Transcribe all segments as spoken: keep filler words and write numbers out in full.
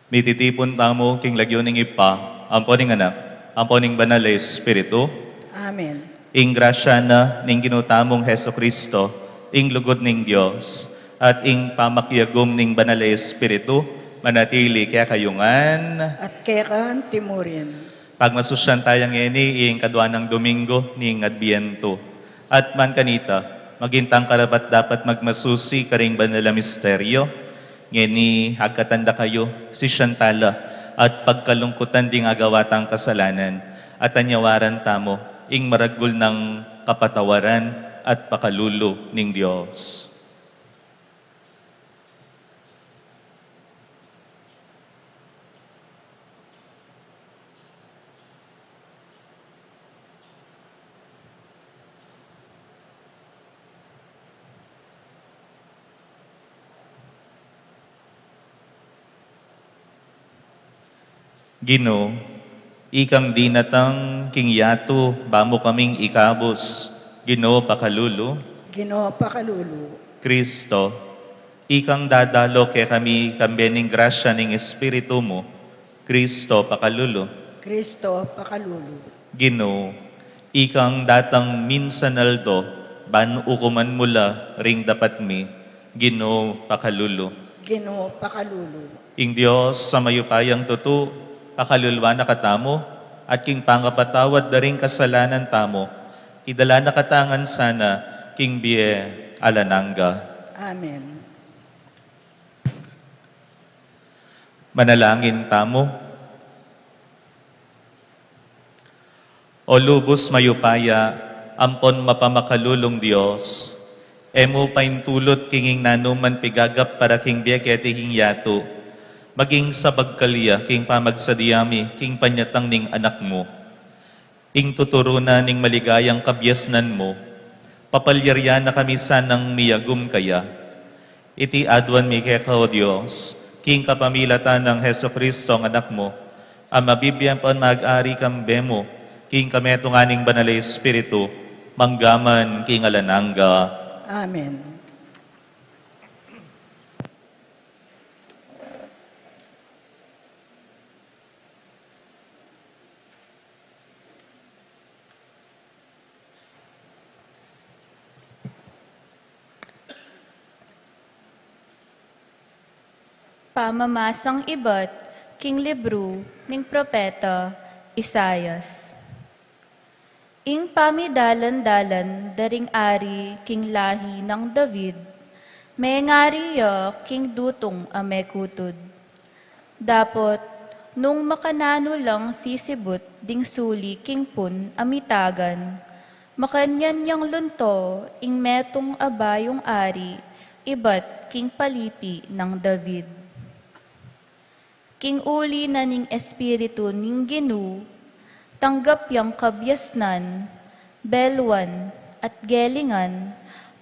Mititipun tamu king lagyu ning Ibpa, ampo ning Anak, ampo ning Banal a Espiritu. Amen. Ing grasya na ning Ginu tamung Jesucristo, ing lugud ning Dios, at ing pamakiagum ning Banal a Espiritu, manatili kekayu ngan. At keka antimurin. Pagmasusyan taya ngeni ing kadwa nang Domingo ning Adbientu. At man kanita, maging tang karapat-dapat magmasusi karing banal a misteryo. Ngeni, agkatan da kayu, sisian tala, at pagkalungkutan ding agawa tang kasalanan, at anyawaran tamu ing maragul nang kapatawaran at pakalulu ning Dios. Ginu, ikang dinatang king yatu, ba mu kaming ikabus. Ginu, pakalulu. Ginu, pakalulu. Kristo, ikang dadalo kekami kambe ning grasya ning Espiritu mu. Kristo, pakalulu. Kristo, pakalulu. Ginu, ikang datang minsan aldo, ban ukuman mu la ring dapat mi. Ginu, pakalulu. Ginu, pakalulu. Ing Dios a mayupayang tutu, pakaluluan na katamu, at king pangapatawad da ring kasalanan tamu, idala na katamu ngan sana king bie alang angga. Amen. Manalangin tamu. O lubus mayupaya, ampon mapamakalulung Dios, e mu paintulut king ing nanuman pigagap para king bie keti king yatu, maging sabagkal ya king pamagsadya mi king panyatang ning Anak mu. Ing tuturu na ning maligayang kabiasnan mu, papalyarian na kami sanang miyagum kaya. Iti aduan mi keka, O Dios, king kapamilatan nang Jesucristo a Anak mu, a mabibie ampon mag-ari kambe mu, king kametungan ning Banal a Espiritu, mangga man king alang angga. Amen. Pamamasang ibat king libru ning propeta Isaias. Ing pamidalan-dalan da ring ari king lahi nang David, mengari ya king dutung a mekutud. Dapot nung makananu lang sisibut ding suli king pun a mitagan, makanyan yang lunto ing metung a bayung ari ibat king palipi nang David. King uli na ning Espiritu ning Ginu, tanggap yang kabiasnan, beluan, at gelingan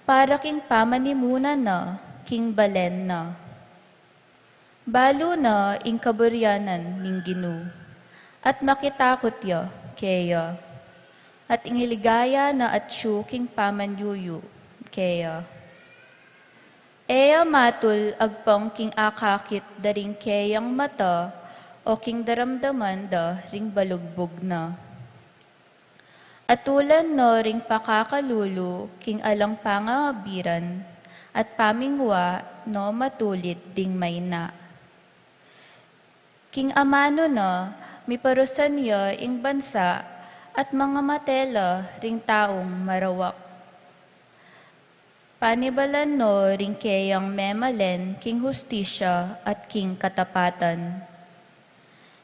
para king pamanimuna na king balen na. Balu na ing kaburyanan ning Ginu, at makitakut ya keya, at ing ligaya na atyu king pamanyuyu keya. E ya matul agpang king akakit da ring keyang mata, o king daramdaman da ring balugbug na. Atulan no ring pakakalulu king alang pangabiran, at pamingwa no matulid ding maina. King amanu na, miparusan ya ing bansa, at mangamate la ring taung marawak. Panibalan no ring keyang memalen king hustisya at king katapatan.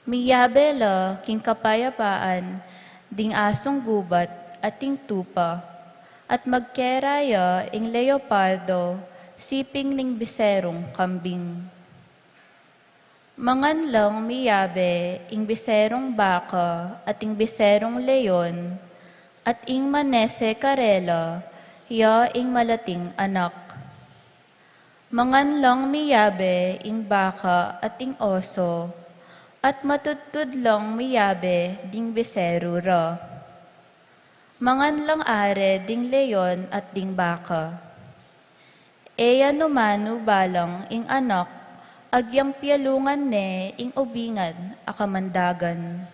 Miyabe la king kapayapaan ding asung gubat at ding tupa, at magkera ya ing leopardo siping ning biserung kambing. Mangan lang miyabe ing biserung baka at ing biserung leon, at ing manese karela ya ing malating anak. Mangan lang miyabe ing baka at ing oso, at matudtud lang miyabe ding biseru ra. Mangan lang are ding leon at ding baka. E ya numanu balang ing anak Agyang pialungan ne ing ubingan a kamandagan.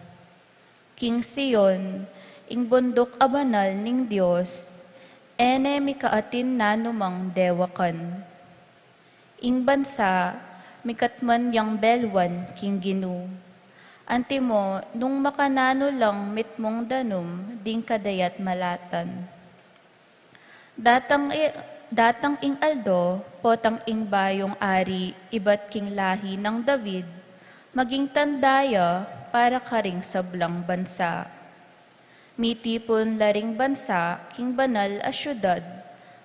King Sion, ing bunduk a banal ning Dios, e ne mikaatin nanumang dewakan. Ing bansa, mikatman yang belwan king Ginu. Antimo nung makananu lang mitmung danum ding kadayat malatan. Datang i-, datang ing aldo, potang ing bayung ari ibat king lahi nang David, maging tanda ya para karing sablang bansa. Mitipun la ring bansa king banal a siudad,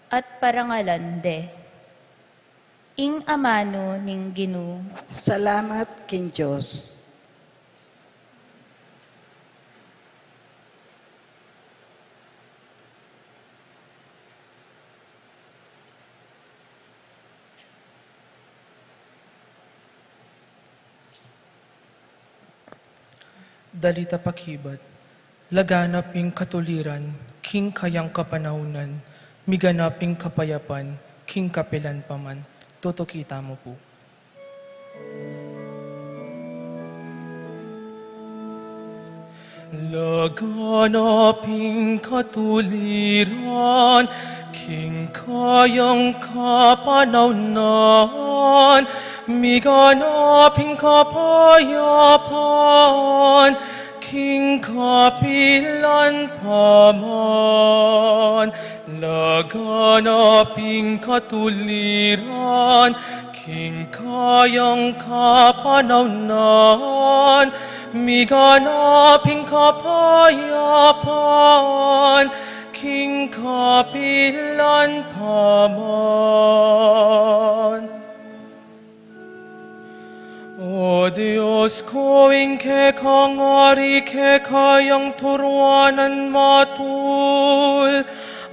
at parangalan de ing amanu ning Ginu. Salamat king Dios. Dalita pakibat. Laganap ing katuliran king kayang kapanaunan, miganap ing kapayapan king kapilan pa man. Tutuki tamu pu. Laganap ing katuliran king kayang kapanaunan, miganap ing kapayapan king kapilan pa man. Laganap ing katuliran king kayang kapanaunan, miganap ing kapayapan king kapilan pa man. O Dios ku, ing kekang ari keka yang turuanan matul,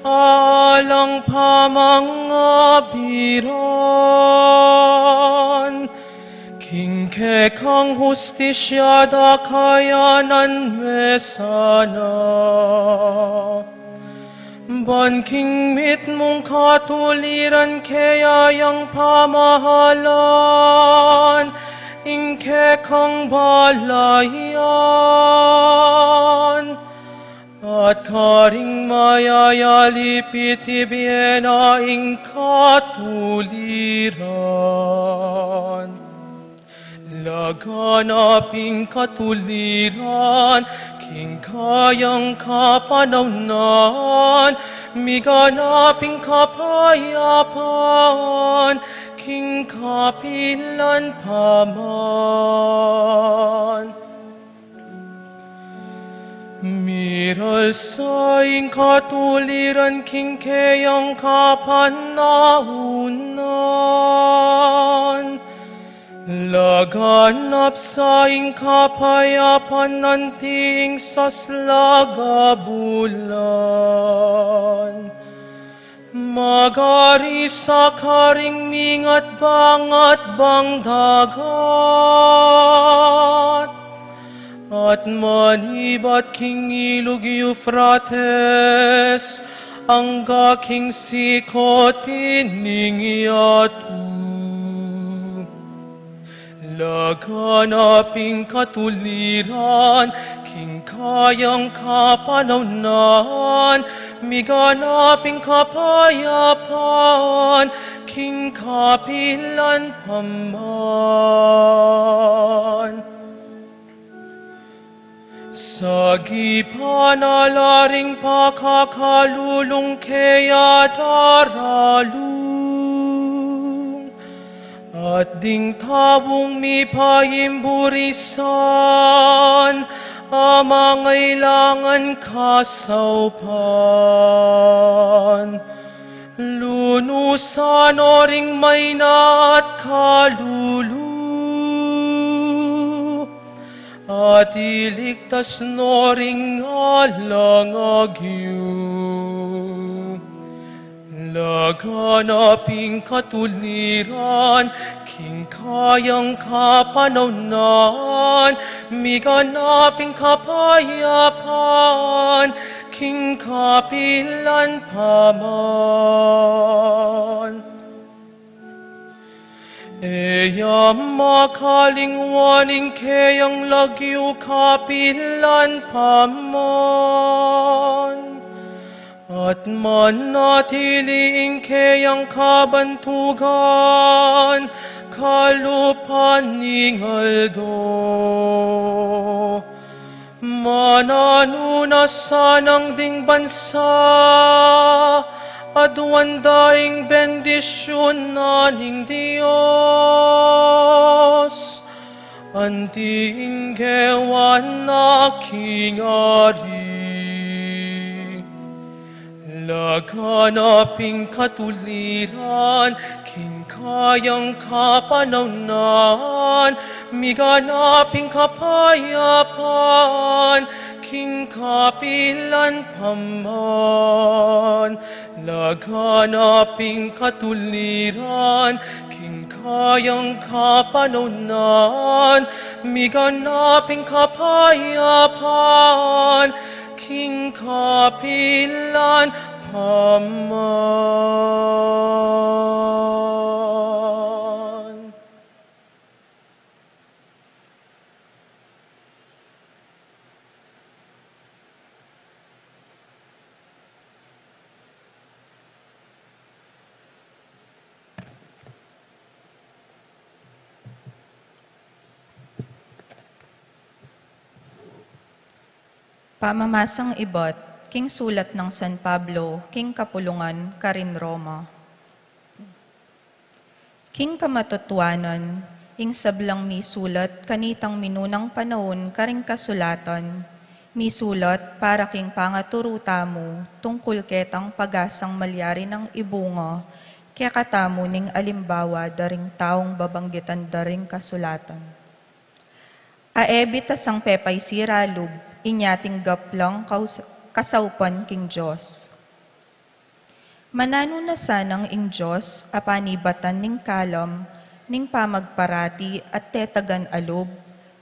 alang pamangabiran. King kekang hustisya dakayanan me sana. Ban king mitmung katuliran kaya yang pamahalan ing kekang balayan, at karing mayayalipit ibie na ing katuliran. Laganap ing katuliran king kayang kapanaunan, miganap ing kapayapan king kapilan pa man. Miralsa ing katuliran king keyang kapanaunan. Laganap sa ing kapayapan anti ing saslag a bulan. Magari sa karing mingatbangatbang dagat, at manibat king ilug Eufrates, angga king sikotin ning yatu. Laganap ing katuliran king kayang kapanaunan, miganap ing kapayapan king kapilan pa man. Sagipan na la ring pakakalulung kaya daralung, at ding taung mipaimburis a mangailangan kasaupan. Lunusan no ring maina at kalulu, at iligtas no ring alang agyu. Laganap ing katuliran king kayang kapanaunan, miganap ing kapayapan king kapilan pa man. E ya makalingwan ing keyang lagyu kapilan pa man, at manatili ing keyang kabantugan kalupa ning aldo. Mananu na sanang ding bansa, aduan da ing bendisyun na ning Dios, anti ing gewa na king ari. Laganap ing katuliran king kayang kapanaunan, miganap ing kapayapan king kapilan pa man. Laganap ing katuliran king kayang kapanaunan, miganap ing kapayapan king kapilan pa man. Pamamasang ibat king sulat nang San Pablo king kapulungan karin Roma. King kamatutuanan, ing sablang misulat kanitang minunang panaun karing kasulatan, misulat para king pangaturu tamu tungkul ketang pag-asang malyari nang ibunga kekatamu ning alimbawa da ring taung babanggitan da ring kasulatan. A e bitasang pepaisira lub, inya tinggap lang kaus-, kasaupan king Dios. Mananu na sanang ing Dios a panibatan ning kalam ning pamagparati at tetagan a lub,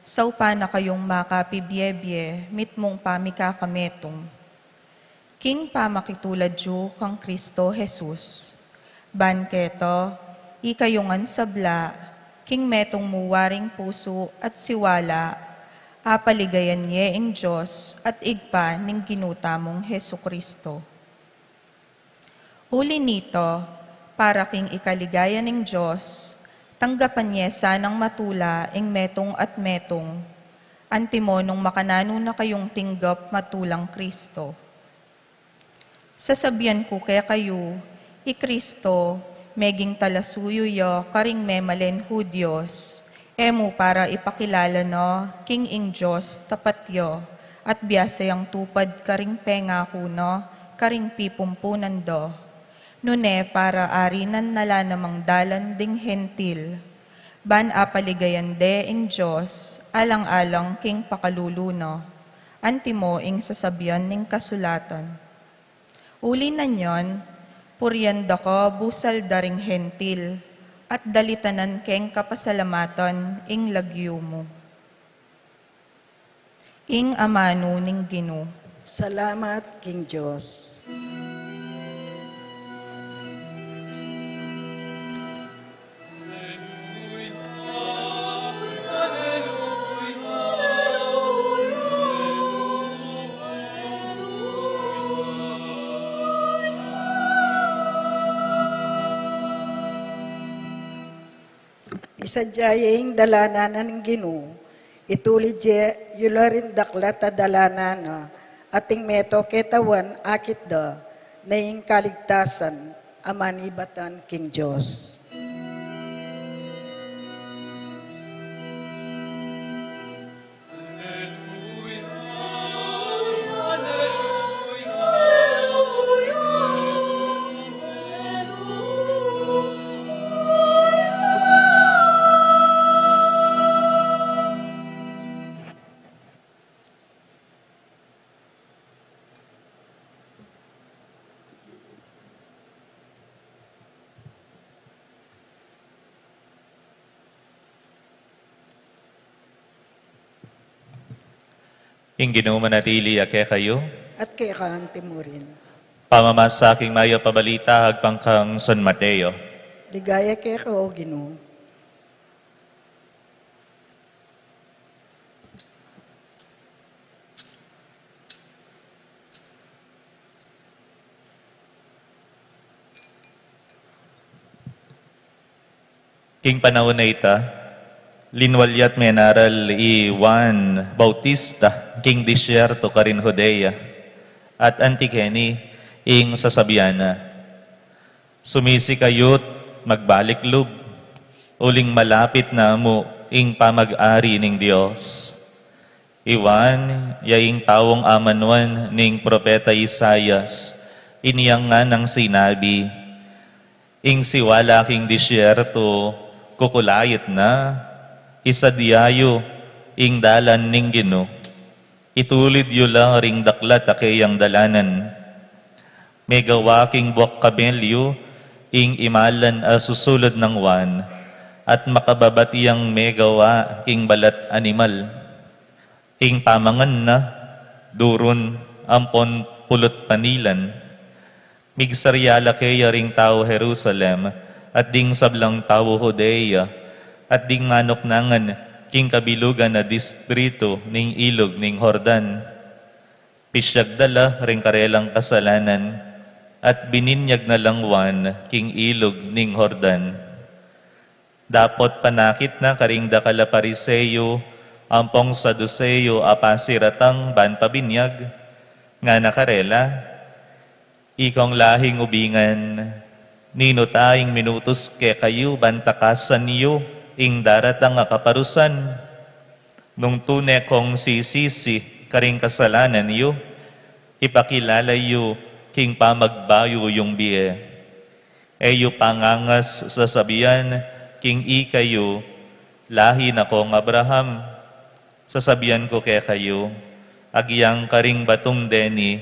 saupan na kayung makapibiebie mitmung pamikakametung king pamakitulad yu kang Kristo Jesus. Ban keta, ikayu ngan sabla, king metung mu waring pusu at siwala, apaligayan ye ing Dios at Ibpa ning Ginu tamung Jesu-Kristo. Uli nita, para king ikaligaya ning Dios, tanggapan ye sanang matula ing metung at metung, antimo nung makananu na kayung tinggap matulang Kristo. Sasabian ku kekayu, i Kristo, meging talasuyu ya karing memalen Hudios, e mu para ipakilala na king ing Dios tapat ya, at biasa yang tupad karing pengaku na karing pipumpunan da. Nune para arinan na la namang dalan ding Hentil, ban apaligayan de ing Dios alang-alang king pakalulu na, antimo ing sasabian ning kasulatan. Uli na niyan, purian da ka busal da ring Hentil, at dalitanan keng kapasalamatan ing lagyu mu. Ing amanu ning Ginu. Salamat king Dios. Isadia ye ing dalanan ning Ginu, itulid ye yu la ring daklat a dalanan na, at ing meto ketawan akit da na ing kaligtasan a manibatan king Dios. Ing Ginu manatili ya kekayu. At keka anti mu rin. Pamamasa king mayap a balita agpang kang San Mateo. Ligaya keka, o Ginu. King panaun a ita, linwalyat menaral i Juan Bautista king disyerto karin Judea, at anti keni ing sasabian na, "Sumisi kayu't magbalik lub, uling malapit na mu ing pamag-ari ning Dios." I Juan, ya ing taung amanuan ning propeta Isaias, inyang nganang sinabi, "Ing siwala king disyerto, kukulait na, isadia yu ing dalan ning Ginu, itulid yu la ring daklat a keyang dalanan." Megawa king buak kamelyu ing imalan a susulud nang Juan, at makababatiang megawa king balat animal. Ing pamangan na, durun ampon pulut panilan. Migsarya la keya ring tau Jerusalem, at ding sablang tau Judea, at ding manuknangan king kabilugan a distritu ning ilug ning Jordan. Pisyag da la ring karelang kasalanan, at bininyag na lang Juan king ilug ning Jordan. Dapot panakit na karing dakal a Pariseo ampong Saduseo a pasiratang ban pabinyag, ngana karela, "Ikong lahing ubingan, ninu ta ing minutus kekayu ban takasan yu ing daratang a kaparusan? Nung tune kong sisisi karing kasalanan yu, ipakilala yu king pamagbayu yung bie. E yu pangangas sasabian king ikayu, 'Lahi na kong Abraham.' Sasabian ku kekayu, agyang karing batung deni,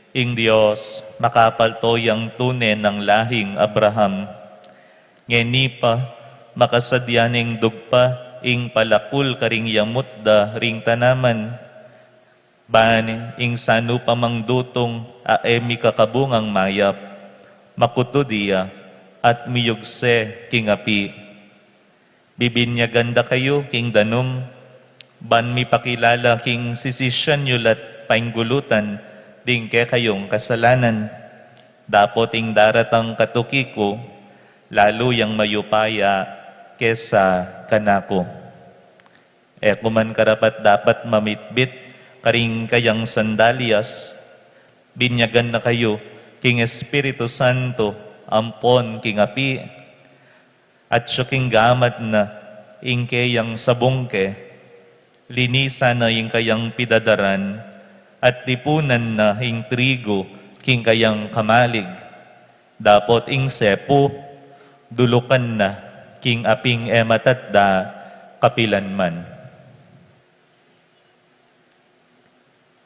ing Dios makapalto yang tune nang lahing Abraham. Ngeni pa, makasadya neng dugpa ing palakul karing yamut da ring tanaman, ban ing sanupamang dutung a e mikakabungang mayap, makutud ya at miyugse king api. Bibinyagan da kayu king danum, ban mipakilala king sisisyan yu la't painggulutan ding kekayung kasalanan. Dapot ing daratang katuki ku, lalu yang mayupaya kesa kanaku." E ku man karapat-dapat mamitbit karing kayang sandalyas. Binyagan na kayu king Espiritu Santo ampon king api. Atyu king gamat na ing keyang sabungke, linisan na ing kayang pidadaran, at tipunan na ing trigu king kayang kamalig. Dapot ing sepu, dulukan na king aping e matatda kapilan man.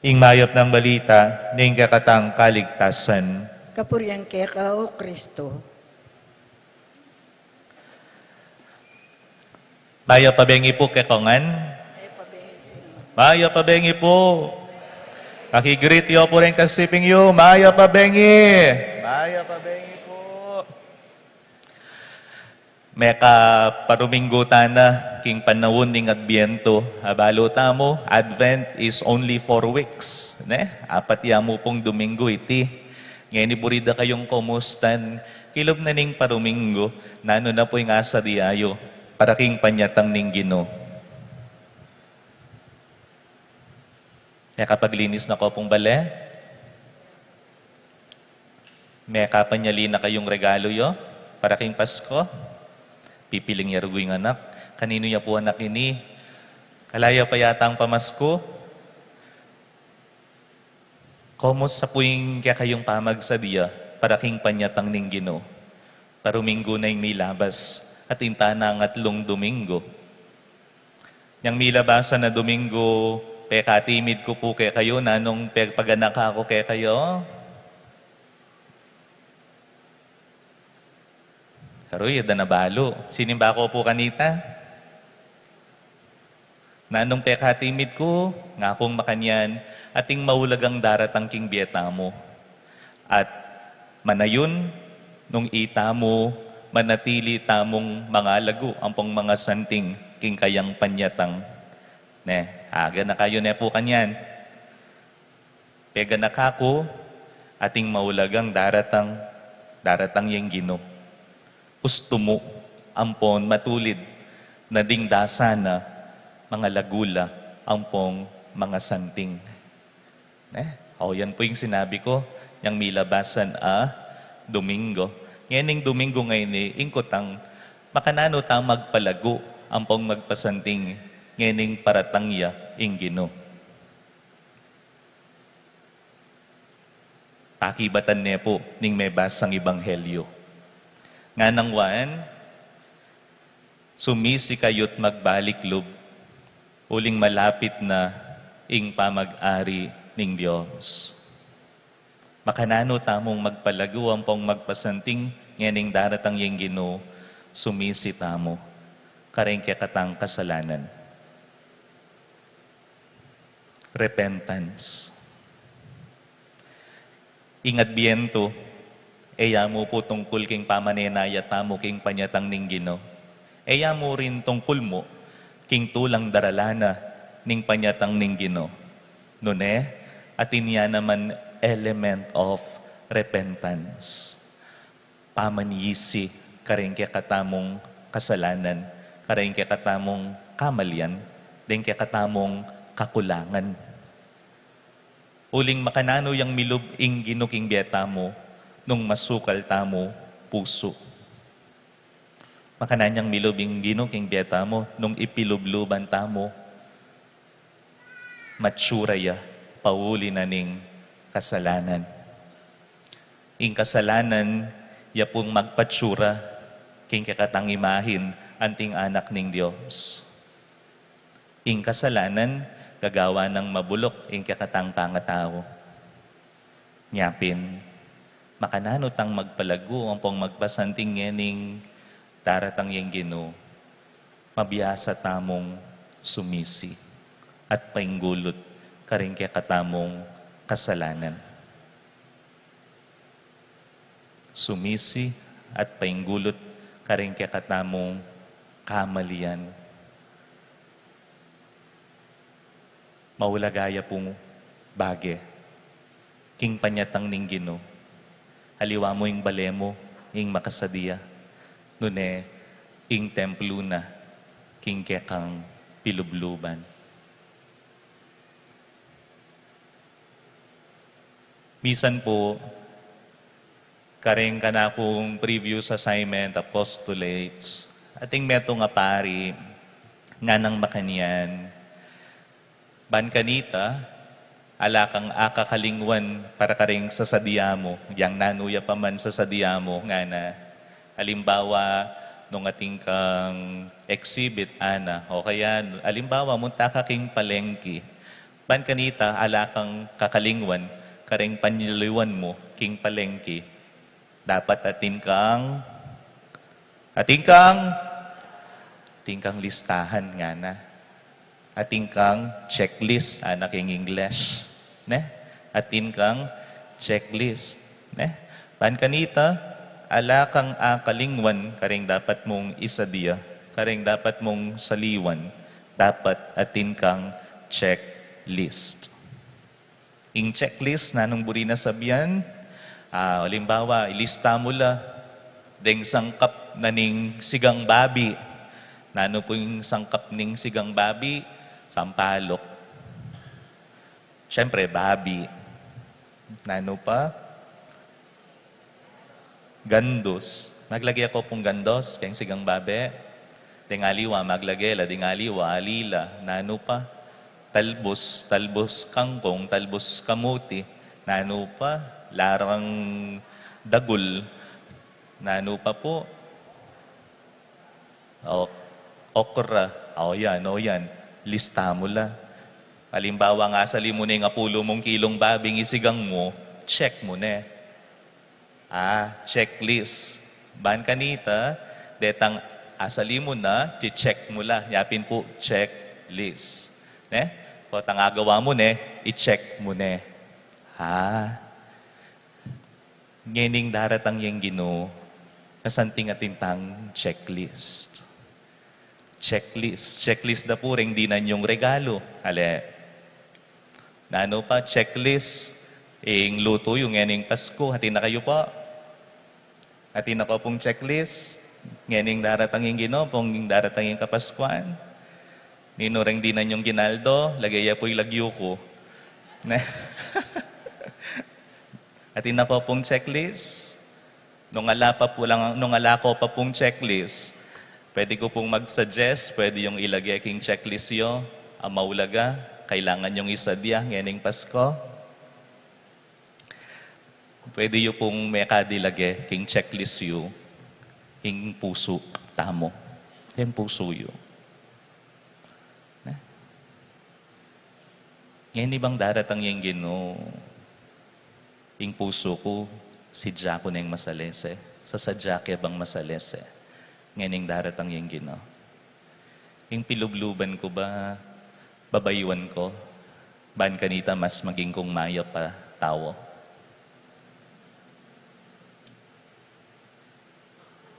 Ing mayap nang balita ning kekatang kaligtasan. Kapurian keka, O Kristo. Mayap a bengi pu kekongan. Mayap a bengi pu. Paki-greet yu pu ring kasiping yu. Mayap a bengi. Mayap a bengi pu. Mekaparuminggu tana king panaun ning Adbientu. A, balu tamu, Advent is only four weeks, ne? Apat ya mu pung Duminggu iti. Ngeni buri da kayung kumustan, kilub na ning paruminggu, nanu na pu ing asadya yu para king panyatang ning Ginu? Mekapaglinis na ko pung bale? Mekapanyali na kayung regalu yu para king Pasko? Pipiling ya rugu ing anak. Kaninu ya pu anak ini? Ala ya pa yatang pamasku. Komusta pu ing kekayung pamagsadya para king panyatang ning Ginu? Paruminggu na ing milabas, at ing tana ngan atlung Duminggu. Nyang milabasan a Duminggu, pekatimid ku pu kekayu, nanung pekapaganaka ku kekayu? Karuy, e da na balu. Sinimba ku pu kanita. Nanung pekatimid ku, ngakung makanyan, ating maulagang daratang king bie tamu. At manayun, nung itamu, manatili tamung mangalagu ampong mangasanting king kayang panyatang. Ne, aganaka yu ne pu kanyan. Peganaka ku, ating maulagang daratang, daratang yang Ginu. Ustu mu, ampon matulid na ding dasa na, mangalagu la ampong mangasanting. Ne? O, yan pu ing sinabi ku, yang milabasan a Domingo. Ngening Domingo ngeni, ing kutang, makananu tang magpalagu ampong magpasanting ngening paratang ya ing Ginu. Pakibatan ne pu ning mebasang ebanghelyo. Nganang wan, sumisi kayu't magbalik lub, uling malapit na ing pamag-ari ning Dios. Makananu tamung magpalagu ampong magpasanting ngening daratang yang Ginu, sumisi tamu kareng kekatang kasalanan. Repentance. Ing Adbientu, e ya mu pu tungkul king pamanenaya tamu king panyatang ning Ginu. E ya mu rin tungkul mu king tulang daralan na ning panyatang ning Ginu. Nune, atin ya naman element of repentance. Pamanyisi kareng kekatamung kasalanan, kareng kekatamung kamalian, deng kekatamung kakulangan. Uling makananu yang milub ing Ginu king bie tamu nung masukal tamu pusu. Makananu yang milub ing Ginu king bie tamu nung ipilubluban tamu matsura ya pauli na ning kasalanan. Ing kasalanan ya pung magpatsura king kekatang imahin anting anak ning Dios. Ing kasalanan gagawa nang mabuluk ing kekatang pangatau. Nyapin, makananu tang magpalagu ampong magpasanting ngening daratang yang Ginu, mabiasa tamung sumisi at painggulut kareng kekatamung kasalanan. Sumisi at painggulut kareng kekatamung kamalian. Maulaga ya pung bage king panyatang ning Ginu. Aliwa mu ing bale mu, ing makasadia, nune ing templu na king kekang pilubluban. Misan pu, kareng kanakung previous assignment, apostolates, ating metung a pari, nganang makanyan, ban kanita, ala kang akakalingwan para kareng sasadia mu, yang nanu ya pa man sasadia mu, ngana. Alimbawa, nung atin kang exhibit, ana, o kaya, alimbawa, munta ka king palengke. Ban kanita, ala kang kakalingwan kareng panyaliwan mu king palengke. Dapat atin kang, atin kang, atin kang listahan, ngana. Atin kang checklist, ana king English, ne? Atin kang checklist, ne? Ban kanita, ala kang akalingwan kareng dapat mung isadia, kareng dapat mung saliwan, dapat atin kang checklist. Ing checklist, nanung buri na sabian? Ah, alimbawa, ilista mu la deng sangkap na ning sigang babi. Nanu pu ing sangkap ning sigang babi? Sampalok. Siyempre, babi. Nanu pa? Gandus. Maglage ako pung gandus keng sigang babi. Deng aliwa, maglage la deng aliwa, alila. Nanu pa? Talbus, talbus kangkung, talbus kamuti. Nanu pa? Larang dagul. Nanu pa pu? O, okra. O yan, o yan. Lista mu la. Alimbawa, ngasali mu ne ing apulu mung kilung babing isigang mu, check mu ne. Ah, checklist. Ban kanita, detang asali mu na, che-check mu la. Yapin pu, checklist. Ne? Potang agawa mu ne, i-check mu ne. Ah. Ngening daratang yang Ginu, masanting atin tang checklist. Checklist. Checklist da pu reng dinan yung regalu. Ale. Nanu pa, checklist ing lutu yu ngening Pasku. Atin na kayu pu? Atin na ko pung checklist? Ngening daratang ing Ginu, pung daratang ing Kapaskuan. Ninu reng dinan yung ginaldo, lage ya pu ing lagyu ku. Ne? Atin na ko pung checklist. Nung ala pa pu lang, nung ala ko pa pung checklist, pwede ku pung mag-suggest, pwede yung ilage king checklist yu, a maulaga, kailangan yung isadya ngening Pasko. Pwede yu pung mekad ilage king checklist yu ing pusu tamu. Ing pusu yu. Ne? Ngeni bang daratang yang Ginu, ing pusu ku, sidya ku neng masalese, sasadya ke bang masalese, ngening daratang yang Ginu. Ing pilubluban ku ba, babayuan ku, ban kanita mas maging kung mayap a tau.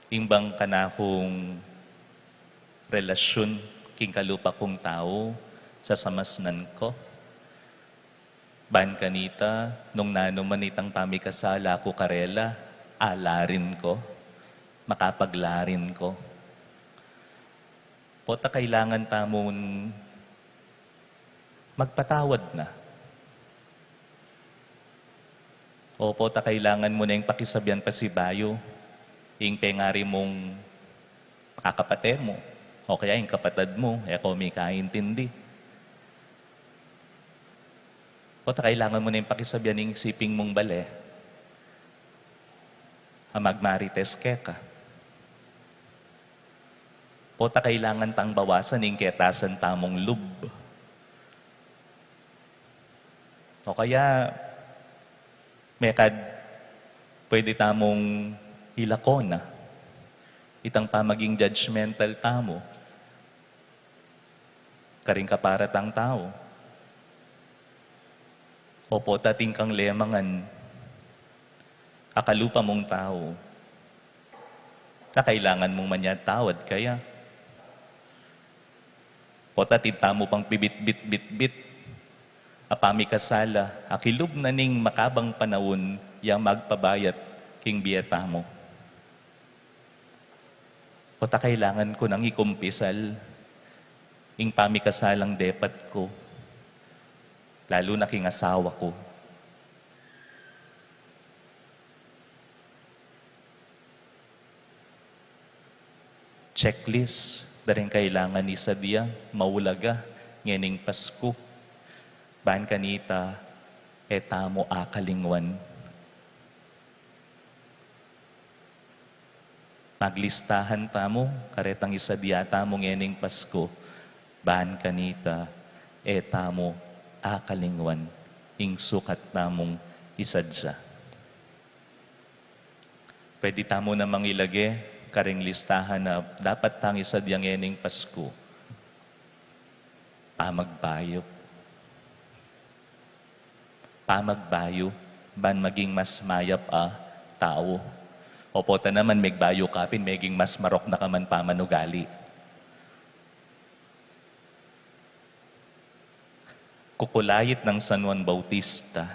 Ing bang kanakung relasyun king kalupa kung tau, sasamasnan ku. Ban kanita, nung nanu man itang pamikasala ku karela, alarin ku, makapaglarin ku. Pota kailangan tamun magpatawad na. O pota kailangan mu neng pakisabian pasibayu ing pengari mung kakapate mu, o kaya ing kapatad mu, e ko mikaintindi. Pota kailangan mu neng pakisabian ing siping mung bale a magmarites keka. Pota kailangan tang bawasan ing ketasan tamung lub. O kaya, mekad pwede tamung ilako na itang pamaging judgmental tamu karing kaparatang tau. O pota atin kang lemangan a kalupa mung tau, na kailangan mung manyatawad kaya. Pota atin tamu pang pibitbit-bitbit a pamikasala a kilub na ning makabang panaun ya magpabayat king bie tamu. Pota kailangan ku nang ikumpisal ing pamikasalang depat ku, lalu na king asawa ku. Checklist da ring kailangan isadya, maulaga ngening Pasku. Ban kanita, e tamu akalingwan. Maglistahan tamu karetang isadya tamu ngening Pasku. Ban kanita, e tamu akalingwan ing sukat tamung isadya. Pwede tamu namang ilage karing listahan na dapat tang isadya ngening Pasku. Pamagbayu. Pamagbayu, ban maging mas mayap a tau. O pota naman megbayu ka pin, meging mas marok na ka man pamanugali. Kukulait nang San Juan Bautista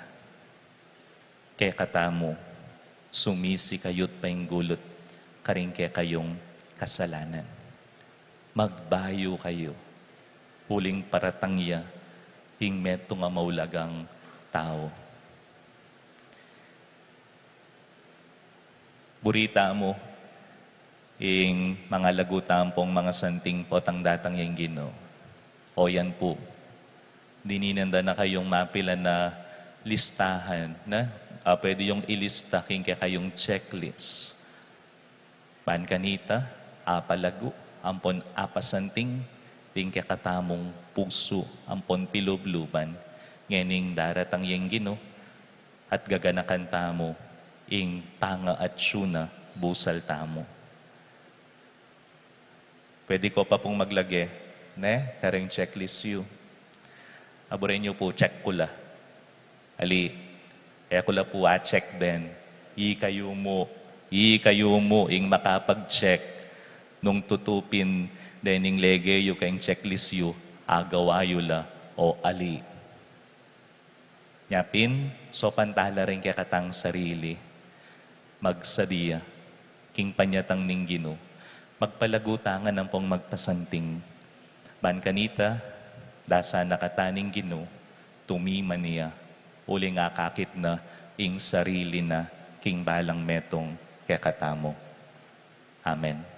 kekatamu, sumisi kayu't painggulut karing kekayung kasalanan. Magbayu kayu, uling paratang ya ing metung a maulagang tau. Buri tamu ing mangalagu tampong mangasanting potang datang yang Ginu. O yan pu, dininan da na kayung mapilan a listahan na, a, pwede yung ilista king kekayung checklist. Ban kanita, apalagu ampon apasanting ing kekatamung pusu ampon pilubluban ngening daratang yang Ginu, at gaganakan tamu ing tanga at suna busal tamu. Pwede ko pa pung maglage, ne, karing checklist yu. Aburen yu pu, check ku la. Ali, e ku la pu a-check den. Ikayu mu, ikayu mu ing makapag-check nung tutu pin dening lege yu keng checklist yu, agawa yu la o ali. Nya pin, saupan tala ring kekatang sarili, magsadia king panyatang ning Ginu, Magpalagu tang ampong magpasanting. Ban kanita, dasa na kata ning Ginu, tumiman ya, uling akakit na ing sarili na king balang metung kekatamu. Amen.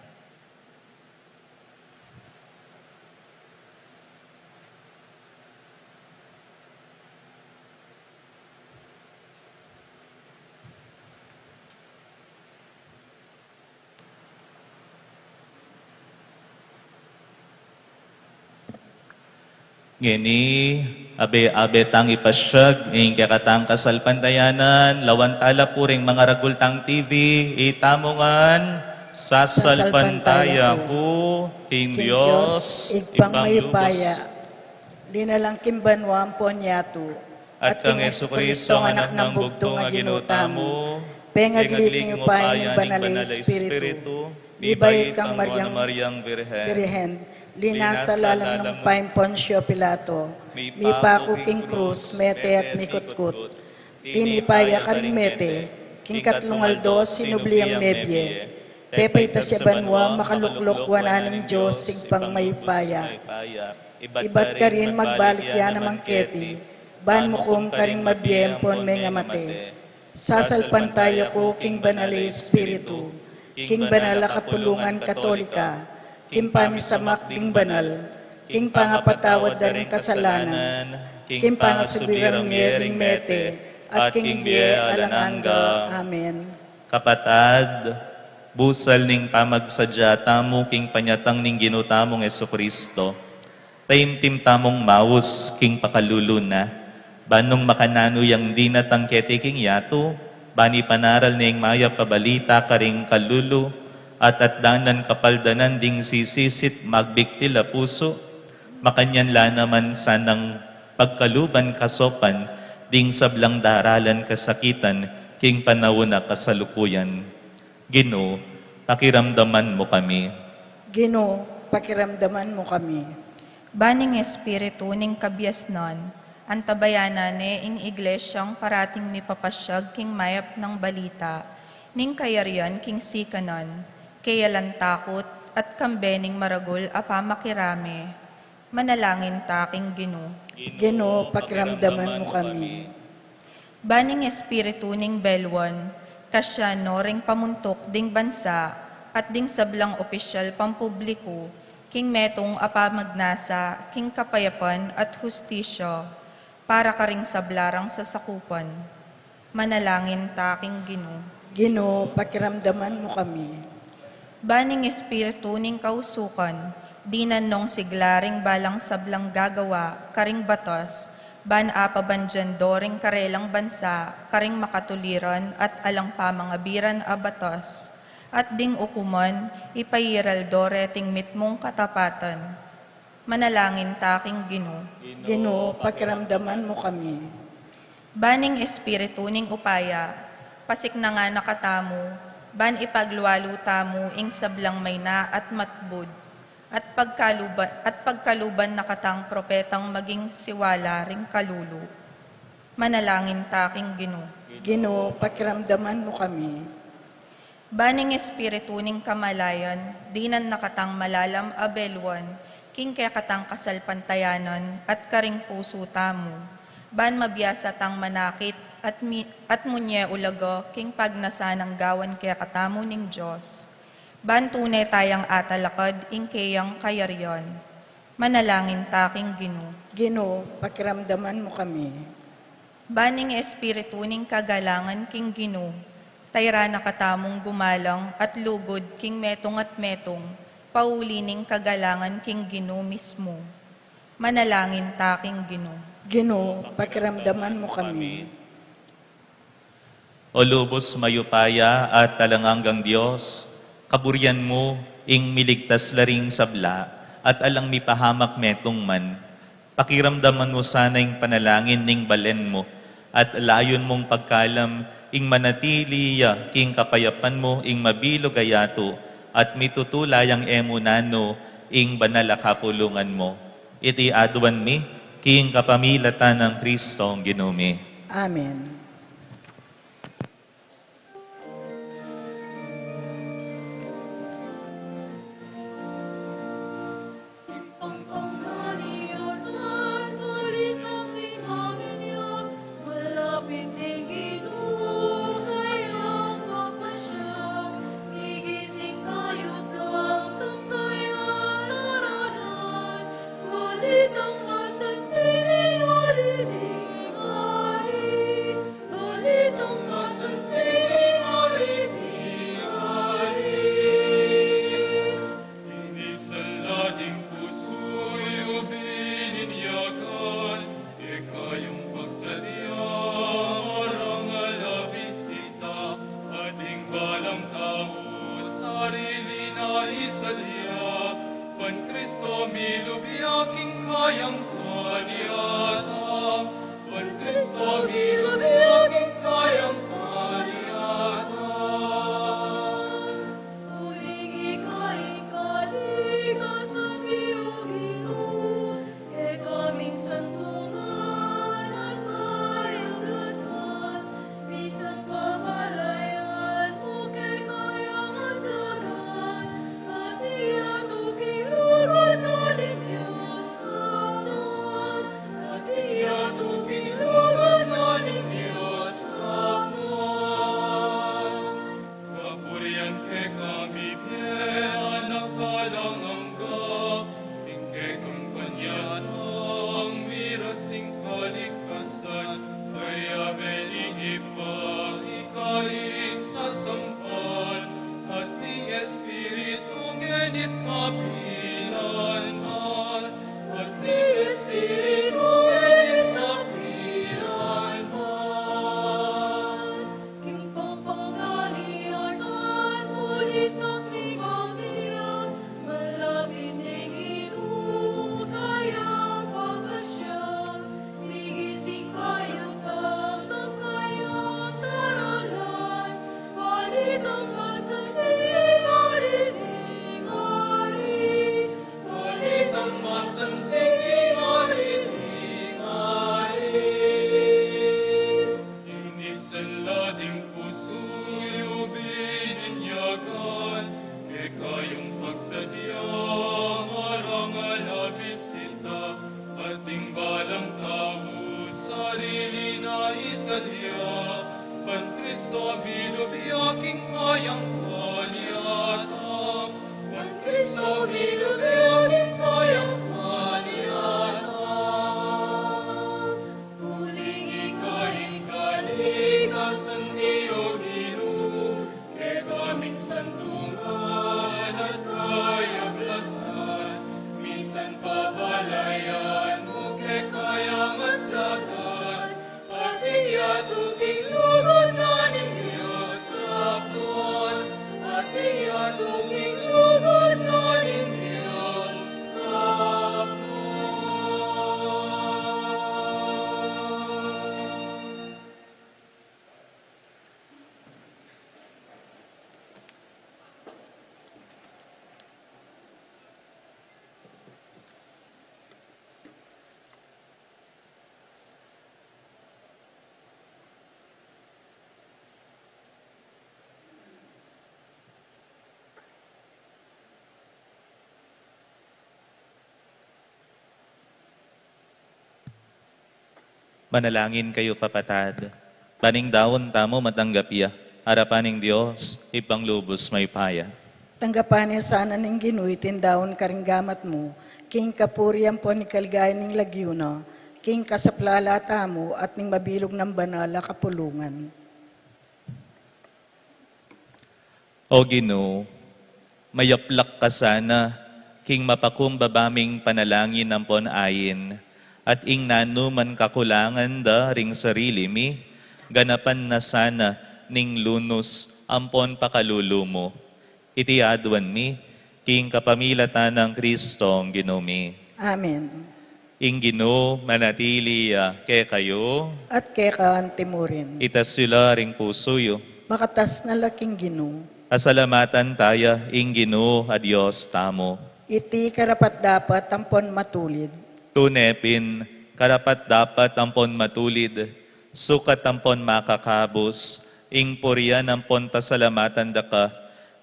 Ngeni, abe-abe tang ipasyag ing kekatang kasalpantayanan, lawan tala pu ring mangaragul tang T V, itamu ngan, sasalpantaya ku king Dios, Ibpang mayupaya, linalang king banua ampon yatu, at kang Jesucristo, anak nang bugtung a Ginu tamu, pengagli king upaya ning Banal a Espiritu, mibait kang Mariang Virgen, linasa lalam nang upaya nang Poncio Pilato, mipaku king krus, mete at mikutkut, tinipa ya karing mete, king katlung aldo sinubli yang mebie, tepaitas ya banua, makalukluk wanan ning Dios Ibpang mayupaya. Ibat karin magbalik ya naman keti, ban mukum karing mabie ampon mengamate. Sasalpantaya ku king Banal a Espiritu, king banal a kapulungan Katolika, king pamisamak ding banal, king pangapatawad da ring kasalanan, king pangasubli rang mie ring mete, at king bie alang angga. Amen. Kapatad, busal ning pamagsadya tamu king panyatang ning Ginu tamung Jesucristo, taimtim tamung maus king pakalulu na, ban nung makananu yang dinatang keti king yatu, ban ipanaral ne ing mayap a balita karing kalulu, at atdanan kapaldanan ding sisisit magbiktil a pusu, makanyan la naman sanang pagkaluban kasopan ding sablang daralan kasakitan king panaun a kasalukuyan. Ginu, pakiramdaman mu kami. Ginu, pakiramdaman mu kami. Ban ing espiritu ning kabiasnan, antabayanan ne ing iglesyang parating mipapasyag king mayap nang balita ning kayarian king sikanan, kaya alang takut at kambe ning maragul a pamakirame. Manalangin ta king Ginu. Ginu, pakiramdaman mu kami. Ban ing espiritu ning belwan, kasya no ring pamuntuk ding bansa at ding sablang opisyal pampubliku king metung a pamagnasa king kapayapan at hustisya para karing sabla rang sasakupan. Manalangin ta king Ginu. Ginu, pakiramdaman mu kami. Ban ing espiritu ning kausukan, dinan nong sigla ring balang sablang gagawa karing batas, ban apabandian do ring karelang bansa karing makatuliran at alang pamangabiran a batas, at ding ukuman ipairal do reting mitmung katapatan. Manalangin ta king Ginu. Ginu, pakiramdaman mu kami. Ban ing espiritu ning upaya, pasiknangan na katamu, ban ipaglualu tamu ing sablang maina at matbud, at pagkaluban, at pagkaluban na katang propetang maging siwala ring kalulu. Manalangin ta king Ginu. Ginu, pakiramdaman mu kami. Ban ing espiritu ning kamalayan, dinan na katang malalam a belwan king kekatang kasalpantayanan at karing pusu tamu, ban mabiasa tang manakit at mi-, at munye ulaga king pagnasan nang gawan kekatamu ning Dios. Ban tune tayang atalakad ing keyang kayarian. Manalangin ta king Ginu. Ginu, pakiramdaman mu kami. Ban ing espiritu ning kagalangan king Ginu, tayra na katamung gumalang at lugud king metung at metung, pauli ning kagalangan king Ginu mismu. Manalangin ta king Ginu. Ginu, pakiramdaman mu kami. O lubus mayupaya at alang anggang Dios, kaburian mu ing miligtas la ring sabla at alang mipahamak metung man. Pakiramdaman mu sana ing panalangin ning balen mu, at layun mung pagkalam ing manatili ya king kapayapan mu ing mabilug a yatu, at mitutula yang e mu nanu ing banal a kapulungan mu. Iti aduan mi king kapamilatan nang Kristong Ginu mi. Amen. Kapilan man, pati Espiritu, kapilan man. King pangpangali at at mulisak ni Maria, malapit ning Ginu kayang pagkasya, migising kayang tamtam kayang taralan, balitang masanting ari ning ari, balitang masanting ari ning ari. Ing misan la ding pusu yu bininyagan, keka yang pagsadya, marangal a bisita, at ing balang tau sarili na isadya, ban Kristo milubya king kayang panyatang, ban Kristo milubya king kayang panyatang. Uling ika ing kalikasan mi, O Ginu, kekami ing santungan at kayablasan, misan pabalayan mu keka ya mas dapat, pati yatu king lugud na ning Dios Anak, pati yatu king lugud na ning Dios Anak. Manalangin kayu, kapatad, ban ing daun tamu matanggap ya arapan ning Dios Ibpang lubus mayupaya. Tanggapan na sana ning Ginu iting daun karing gamat mu, king kapurian ampon king kaligayan ning lagyu na, king kasaplalan tamu at ning mabilug nang banal a kapulungan. O Ginu, mayaplak ka sana king mapakumbaba ming panalangin ampon ain, at ing nanu man kakulangan da ring sarili mi, ganapan na sana ning lunus ampon pakalulu mu. Iti aduan mi king kapamilatan nang Kristong Ginu mi. Amen. Ing Ginu manatili ya kekayu. At keka anti mu rin. Itas yu la ring pusu yu. Makatas na la king Ginu. Pasalamatan taya ing Ginu a Dios tamu. Iti karapat-dapat ampon matulid. Tune pin, karapat-dapat ampon matulid, sukat ampon makakabus, ing purian ampon pasalamatan da ka,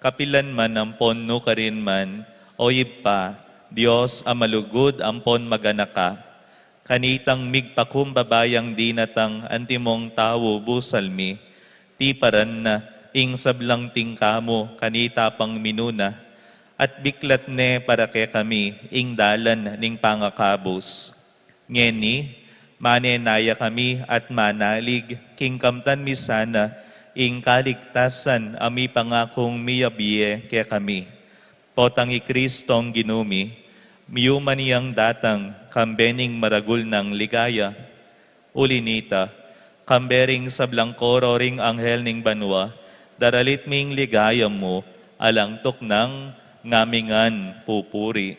kapilan man ampon nukarin man, O Ibpa, Dios a malugud ampon maganaka. Kanitang migpakumbaba yang dinatang antimong tau busal mi, tiparan na ing sablang tingka mu kanita pang minuna, at biklat ne para kekami ing dalan ning pangakabus. Ngeni, manenaya kami at manalig king kamtan mi sana ing kaligtasan a mipangakung miyabie kekami. Potang i Kristong Ginu mi, miyuman yang datang kambe ning maragul nang ligaya. Uli nita, kambe ring sablang koro ring anghel ning banua, daralit mi ing ligaya mu, alang tuknang ngamingan pupuri.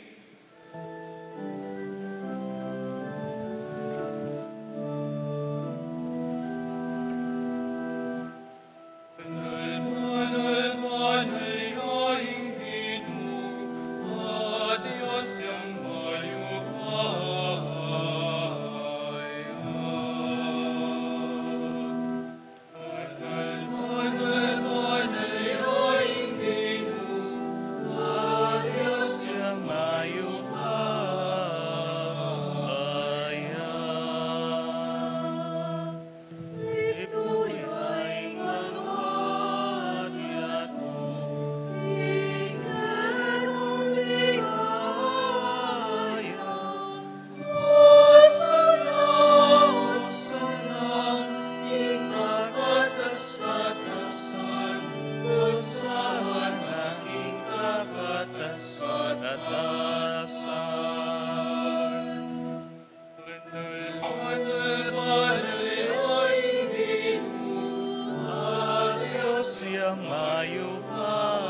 Mayupaya.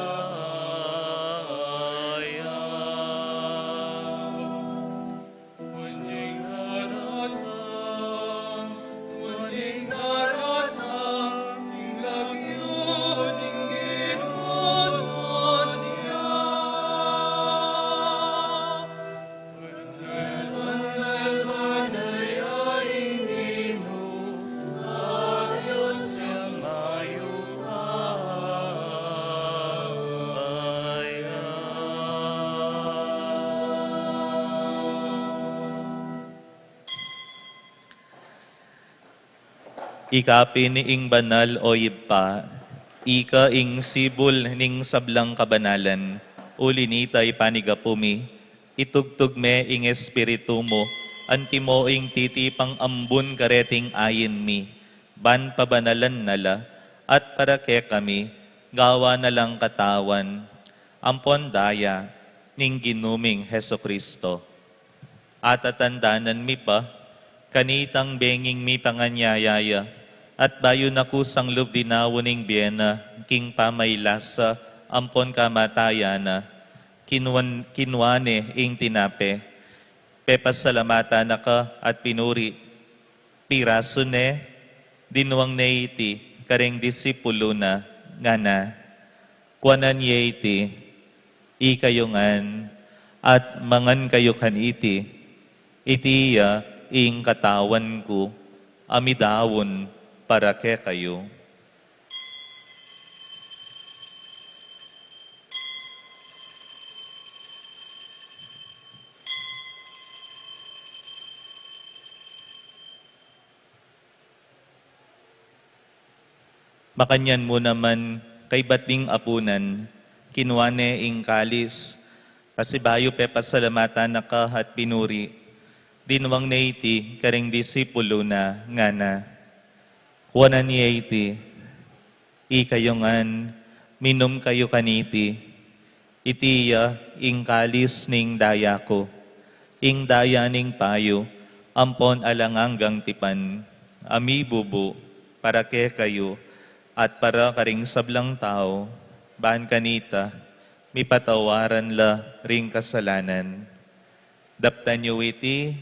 Ika pin ing banal, o Ibpa, ika ing sibul ning sablang kabanalan. Uli nita, ipanigapu mi, itugtug me ing Espiritu mu, antimo ing titipang ambun kareting ain mi, ban pabanalan na la, at para kekami, gawan na lang katawan, ampon daya, ning Ginu ming Jesucristo. Atatandanan mi pa, kanitang benging mipanganyaya ya, at bayu na kusang lub dinaun ing bie na, king pamailasa, ampon kamatayan na, kinwan-, kinwa ne ing tinape, pepasalamatan na ka at pinuri, pirasu ne, dinwang ne iti, karing disipulu na, ngana, kuanan ye iti, ikayu ngan, at mangan kayu kaniti, iti ya ing katawan ku, a midaun para kekayu. Makanyan mu naman, kaybat ding apunan, kinwa ne ing kalis, pasibayu pepasalamatan na ka at pinuri, dinwang ne iti karing disipulu na, ngana, kuanan ye iti, ikayu ngan, minum kayu kaniti, iti ya ing kalis ning daya ku, ing daya ning payu, ampon alang anggang tipan, a mibubu para kekayu at para karing sablang tau, ban kanita, mipatawaran la ring kasalanan. Daptan yu iti,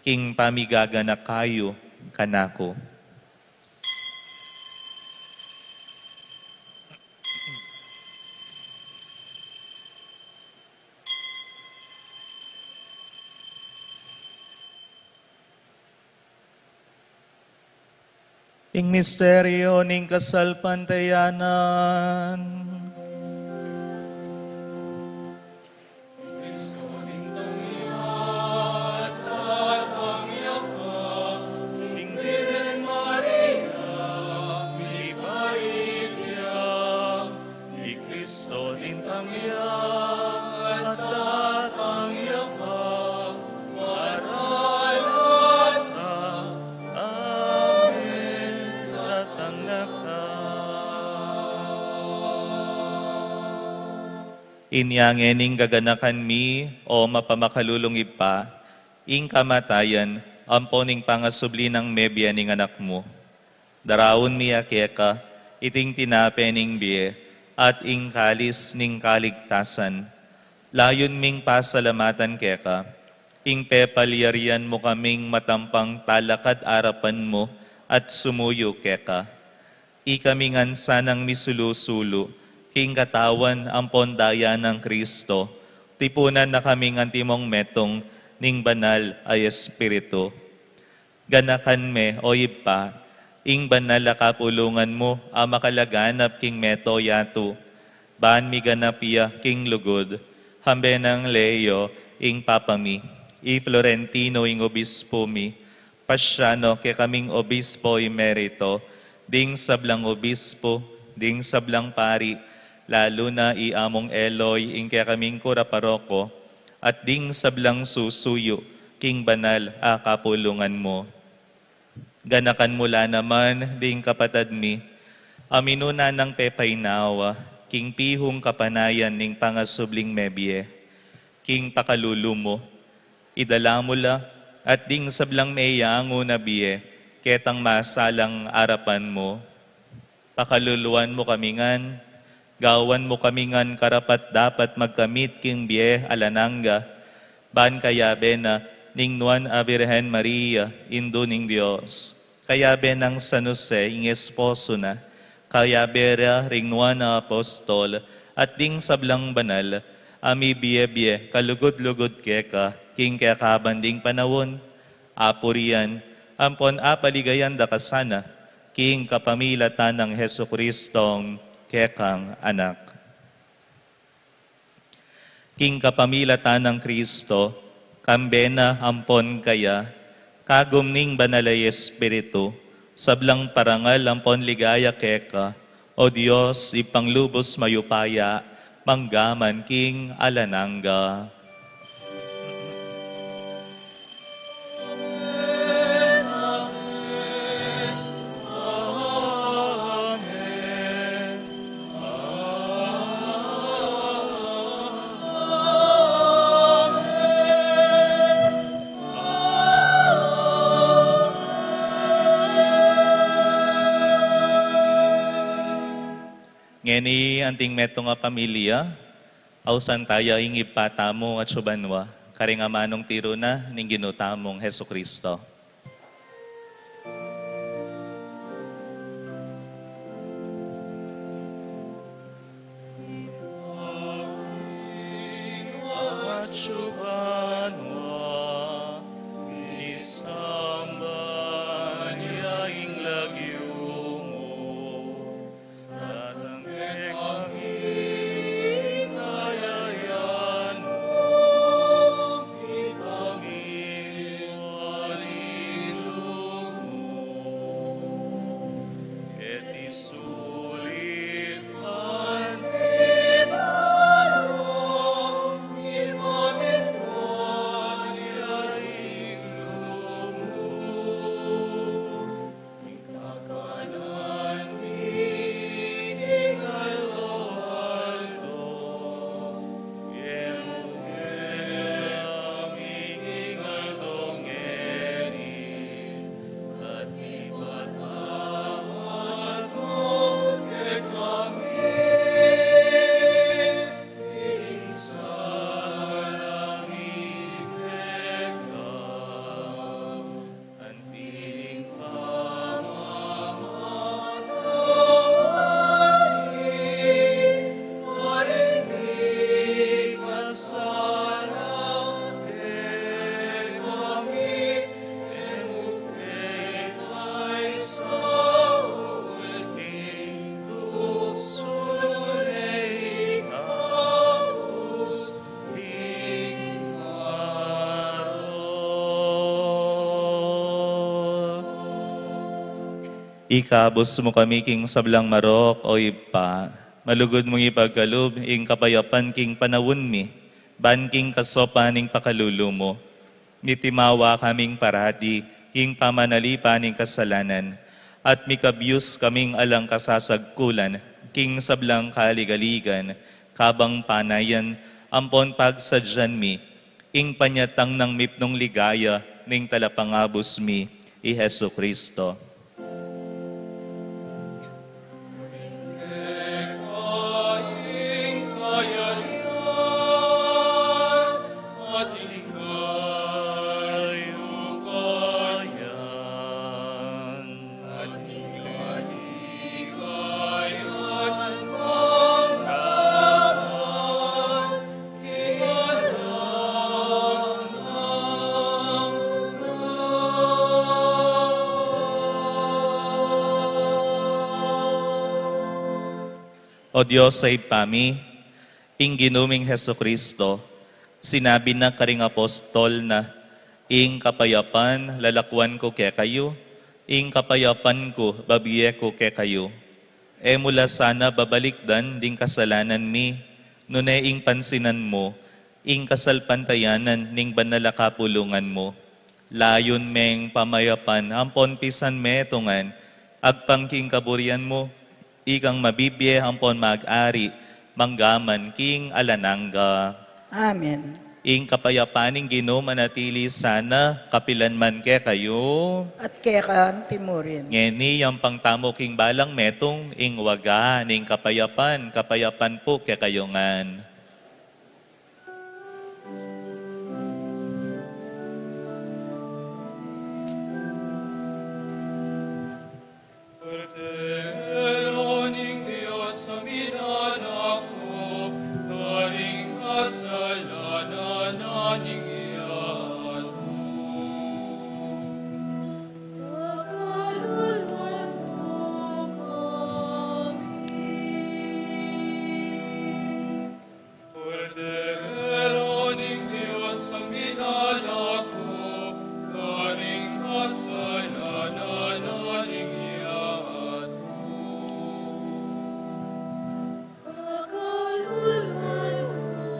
king pamigaganaka yu kanaku. Ing misteryu ning kasalpantayanan. I Kristo nintang ya, at tatang ya pa, maraya ta. Amen. Tatang na ka. Inya ngening gaganakan mi, o mapamakalulung Ibpa, ing kamatayan, ampon ing pangasubli nang mebie ning Anak mu. Daraun mi ya keka, iting tinape ning bie, at ing kalis ning kaligtasan. Layun ming pasalamatan keka, ing pepalyarian mu kaming matampang talakad arapan mu at sumuyu keka. Ikami ngan sanang misulu-sulu, king katawan ampon daya nang Kristo, tipunan na kaming antimong metung ning Banal a Espiritu. Ganakan me, o Ibpa, ing banal a kapulungan mu a makalaganap king mabilug a yatu, ban miganap ya king lugud, kambe nang Leo ing Papa mi, i Florentino ing Obispo mi, Pasyano kekaming Obispo Emerito, ding sablang obispo, ding sablang pari, lalu na i Among Eloy ing kekaming kura paroko, at ding sablang susuyu king banal a kapulungan mu. Ganakan mu la naman ding kapatad mi a minuna nang pepaynawa king pihung kapanayan ning pangasubling mebie, king pakalulu mu, idala mu la at ding sablang meyangu na bie ketang masalang arapan mu. Pakaluluan mu kami ngan, gawan mu kami ngan karapat-dapat magkamit king bie alang angga, ban kayabe na ning Nuan a Virgen Maria, Indu ning Dios, kayabe nang San Jose, ing esposo na, kayabe ra ring Nuan a Apostol, at ding sablang banal a mibie-bie kalugud-lugud keka king kekaban ding panaun, apurian ampon apaligayan da ka sana, king kapamilatan nang Jesucristong kekang Anak. King kapamilatan nang Kristo, kambe na ampon kaya, kagum ning Banal a Espiritu, sablang parangal ampon ligaya keka, O Dios, Ibpang lubus mayupaya, mangga man king alang angga. Ngeni anting metung a pamilya, ausan taya ing Ibpa tamu atsu banua, karing amanung tiru na ning Ginu tamung Jesucristo. Atsu banua, isamban ya ing lagyu mu. Datang kekami ing kayarian mu, ipamintuan ing lub mu. Keti sulip anti banua, ipamintuan ya ing lub mu. Ing kakanan mi king aldo-aldo, ibie mu kekami king aldo ngeni, at ipatawad mu kekami ing sala mi keka, anti ing pamamatawari mi karing mikasala kekami, e mu ke paisaul king tuksu, nune ikabus ing marok. Ikabus mu kami king sablang marok, O Ibpa. Malugud mung ipagkalub ing kapayapan king panaun mi, ban king kasaupan ning pakalulu mu, mitimawa kaming parati king pamanalipan ning kasalanan, at mikabyus kaming alang kasasagkulan king sablang kaligaligan, kabang panayan ampon pagsadyan mi ing panyatang nang mipnung ligaya ning Talapangabus mi, i Jesucristo. O Dios a Ibpa mi, ing Ginu ming Jesucristo, sinabi na karing apostol na, "Ing kapayapan lalakuan ku kekayu, ing kapayapan ku babie ku kekayu." E mu la sana babalikdan ding kasalanan mi, nune ing pansinan mu ing kasalpantayanan ning banal a kapulungan mu. Layun meng pamayapan ampon pisan metungan, agpang king kaburian mu, ikang mabibie ampon mag-ari, mangga man king alang angga. Amen. Ing kapayapan ning Ginu manatili sana kapilan man kekayu. At keka anti mu rin. Ngeni, yampang tamu king balang metung ing waga ning kapayapan, kapayapan pu kekayu ngan. Kordero ning Dios a minalako karing kasalanan ning yatu. Pakaluluan mu kami. Kordero ning Dios a minalako karing kasalanan ning yatu. Pakaluluan mu kami.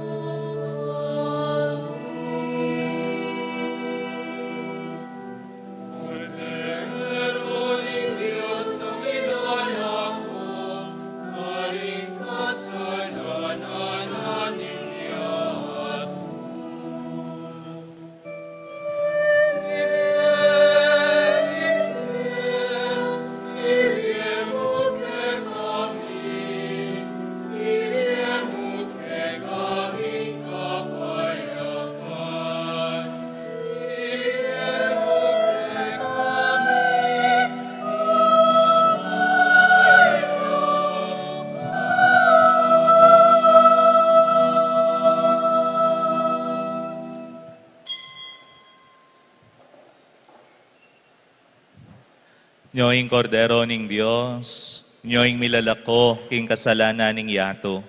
Nyo ing Kordero ning Dios, nyo ing milalako king kasalanan ning yatu.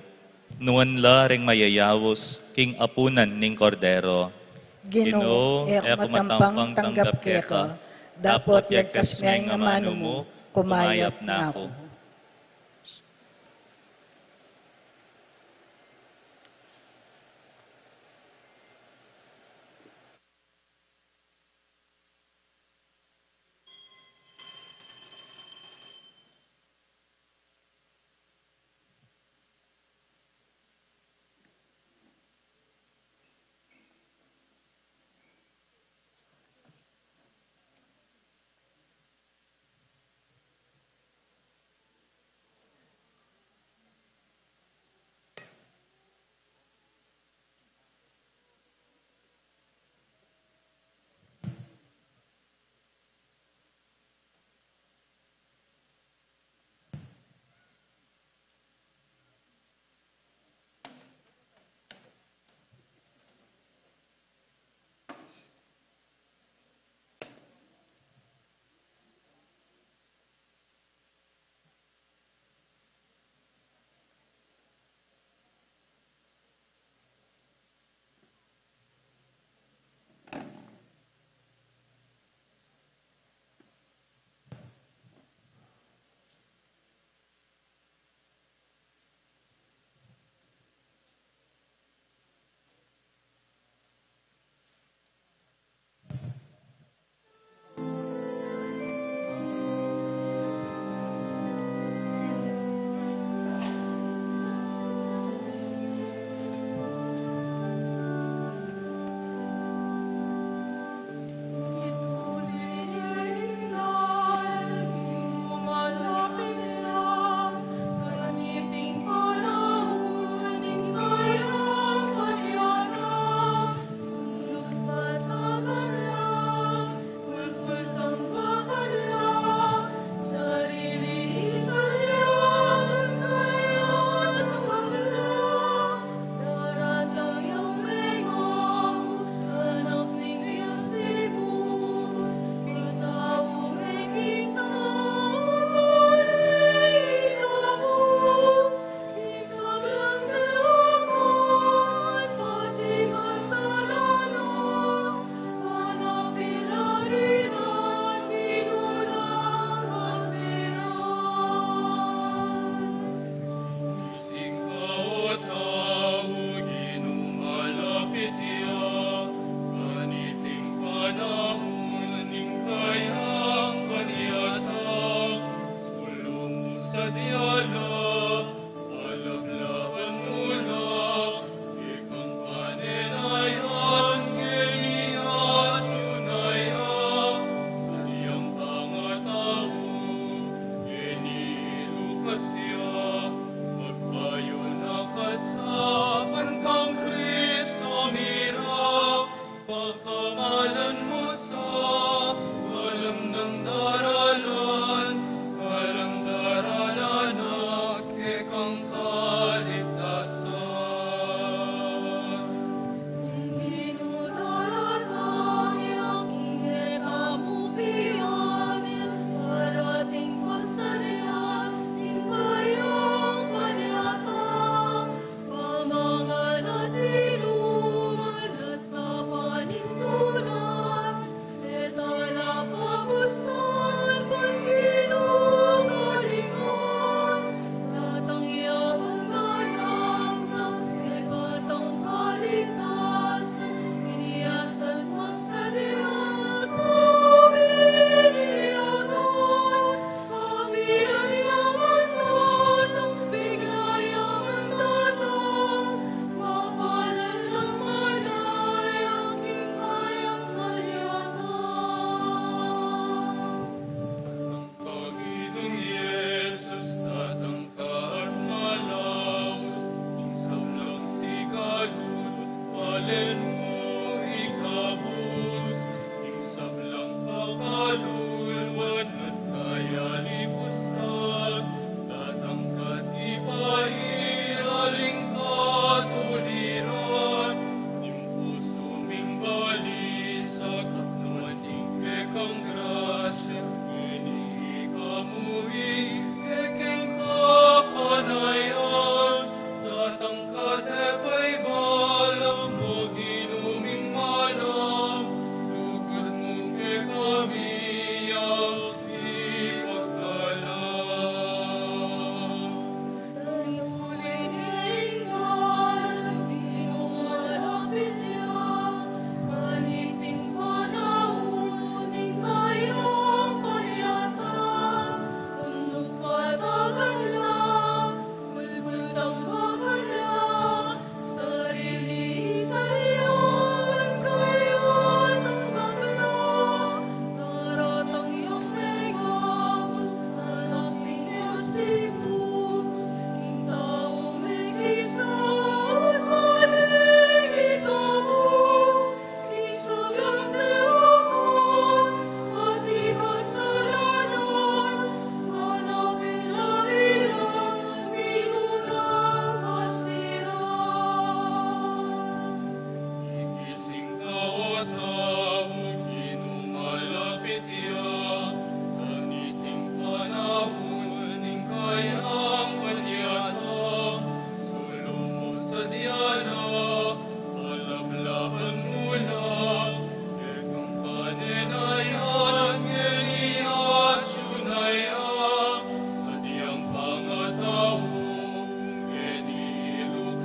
Nuan la ring mayayaus king apunan ning Kordero. Ginu, e ku matampang tanggap keka, dapot yagkas me ing amanu mu, kumayap na ku.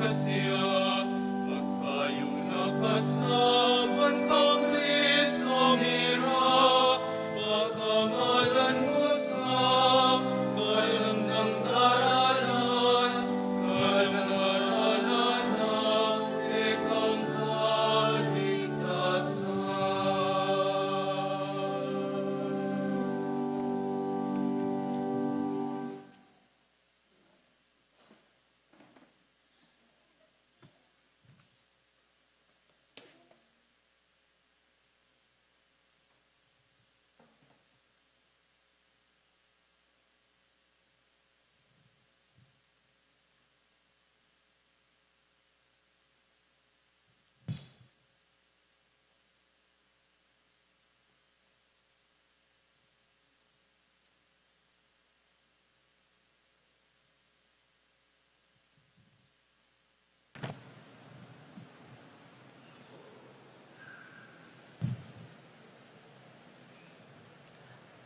Siya, magpayung nakasaban kang Kristo mira, pakamalan mu sa kalandang daralan, kalandang daralan na kekang kaligtasan.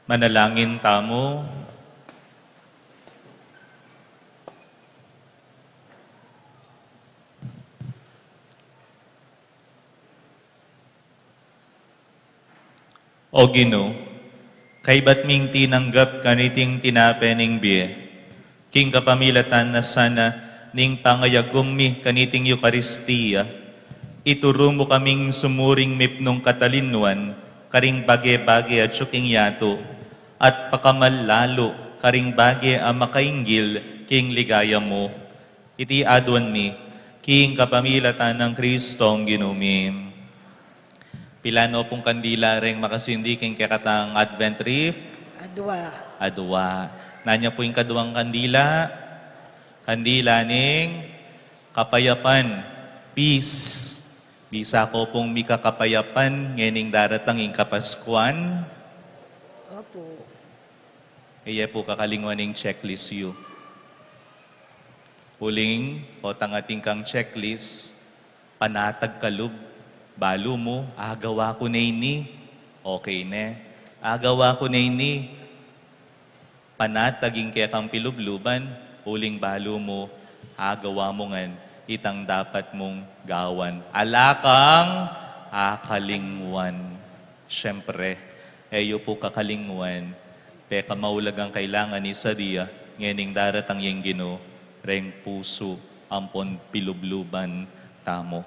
Manalangin tamu. O Ginu, kaybat ming tinanggap kaniting tinape ning bie, king kapamilatan na sana ning pangayagum mi kaniting Eukaristia, ituru mu kaming sumuring mipnung katalinuan karing bage-bage atyu king yatu, at pakamal lalu karing bage a makainggil king ligaya mu. Iti aduan mi king kapamilatan nang Kristong Ginu mi. Pila no pung kandila reng makasindi king kekatang Advent wreath? Adua. Adua. Nanu pu ing kaduang kandila? Kandila ning kapayapan. Peace. Bisa ko pung mika kapayapan ngening daratang ing Kapaskuan? Opo. E ye pu kakalingwan ing checklist yu. Uling, o tangating kang checklist, panatag ka lub, balu mu, agawa ku ne ini, okay ne. Agawa ku ne ini, panatag ing kekang pilubluban, uling balu mu, agawa mu ngan itang dapat mung gawan. Ala kang akalingwan. Siyempre, e yu pu kakalingwan, pekamaulagang kailangan ni Sadia, ngening daratang yang Ginu, reng pusu ampon pilubluban tamu.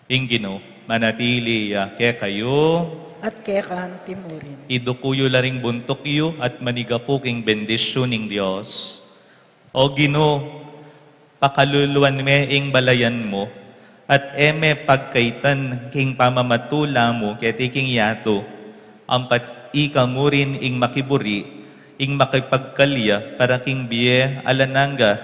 Ing Ginu, manatili ya kekayu. At keka naman murin. Iduku yu la ring buntuk yu at manigapu king bendisyun ning Dios. O Ginu, pakaluluan me ing balayan mu, at e me pagkaitan king pamamatula mu keti king yatu, ampat ika murin ing makiburi, ing makipagkalya para king bie alang angga,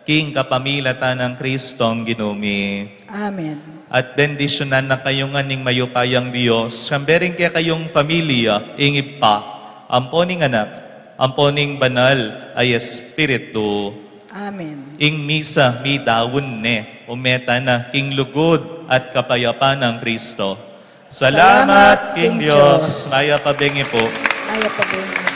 king kapamilatan nang Kristong Ginu mi. Amen. At bendisyunan na kayu ngan ning mayupayang Dios, kambe ring kekayung familia, ing Ibpa, ampo ning Anak, ampo ning Banal a Espiritu. Amen. Ing misa midaun ne, ume tana king lugud at kapayapan nang Kristo. Salamat king Dios. Mayap a bengi pu. Mayap a bengi.